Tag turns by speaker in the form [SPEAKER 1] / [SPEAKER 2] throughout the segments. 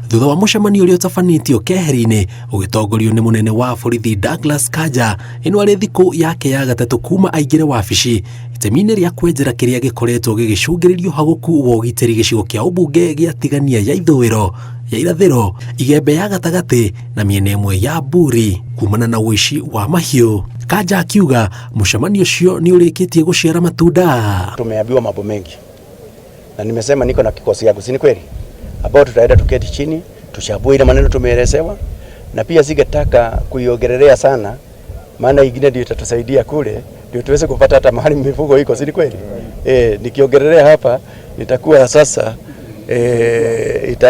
[SPEAKER 1] Thutha wa mũcemanio ũrĩa ũtabanĩtio keheri-inĩ ũgĩtongorio nĩ mũnene wa borithi Douglas Kanja, ĩno arĩ thikũ yake ya gatatũ kuma aingĩre wabici itemi-inĩ rĩa kwenjera kĩrĩa gĩkoretwo gĩgĩcũngĩrĩria ũhagũku wa ũgitĩri gĩcigo kĩa ũmbunge gĩa Tigania ya ithũĩro ya irathĩro, Igembe ya gatagatĩ na mĩena ĩmwe ya Buri kumana na ũici wa mahiũ. Kanja akiuga mũcemanio ũcio nĩ ũrĩkĩtie gũciara matunda.
[SPEAKER 2] Tumeambiwa mambo mengi na nimesema niko na kikosi yangu, si ni kweli? Ambao tutaenda tuketi chini tuchambue ile maneno tumeelezewa, na pia singetaka kuiongelelea sana, maana ingine ndio itatusaidia kule ndio tuweze kupata hata mahali mifugo iko, si ni kweli? Nikiongelelea hapa nitakuwa sasa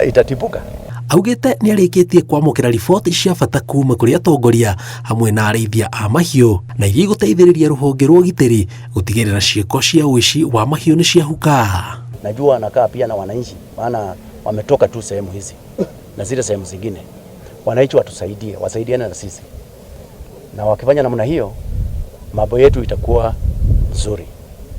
[SPEAKER 2] itatibuka.
[SPEAKER 1] Augĩte nĩ arĩkĩtie kwamũkĩra riboti cia bata kuma kũrĩ atongoria hamwe na arĩithia a mahiũ na iria igũteithĩrĩria rũhonge rwa ũgitĩri gũtigĩrĩra ciĩko cia ũici wa mahiũ nĩ ciahuka.
[SPEAKER 2] Najua wanakaa pia na wananchi, maana wametoka tu sehemu hizi na zile sehemu zingine. Wananchi watusaidie, wasaidiane na sisi, na wakifanya namna hiyo mambo yetu itakuwa nzuri,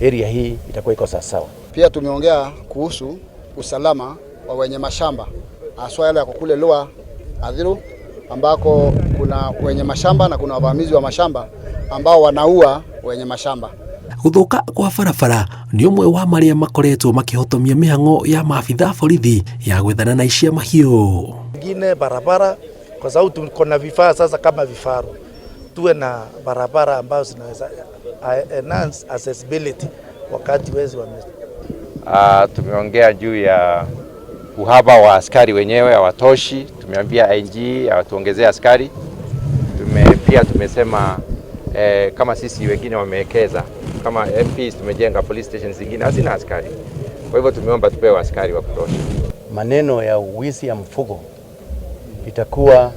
[SPEAKER 2] area hii itakuwa iko sawa.
[SPEAKER 3] Pia tumeongea kuhusu usalama wa wenye mashamba haswa yale yako kule Lower Athiru ambako kuna wenye mashamba na kuna wavamizi wa mashamba ambao wanaua wenye mashamba.
[SPEAKER 1] Gũthũka kwa barabara nĩ ũmwe wa marĩa makoretwo makĩhotomia mĩhang'o ya maabitha borithi ya gwethana na ici a mahiũ.
[SPEAKER 4] Ingine barabara, kwa sababu tuko na vifaa sasa kama vifaru, tuwe na barabara ambazo zinaweza enhance accessibility wakati wezi wame.
[SPEAKER 5] Tumeongea juu ya uhaba wa askari wenyewe hawatoshi. Tumeambia IG awatuongezee askari. Pia tumesema kama sisi wengine wamewekeza kama MPs tumejenga police station zingine hazina askari. Kwa hivyo tumeomba tupewe askari wa kutosha.
[SPEAKER 2] Maneno ya uwizi ya mfugo itakuwa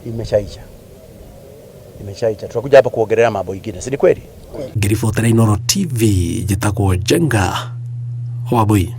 [SPEAKER 2] imeshaisha, imeshaisha. Tutakuja hapa kuongelea mambo ingine, si ni kweli?
[SPEAKER 1] Ngĩribotera Inooro TV, njĩtagwo Njenga Wambui.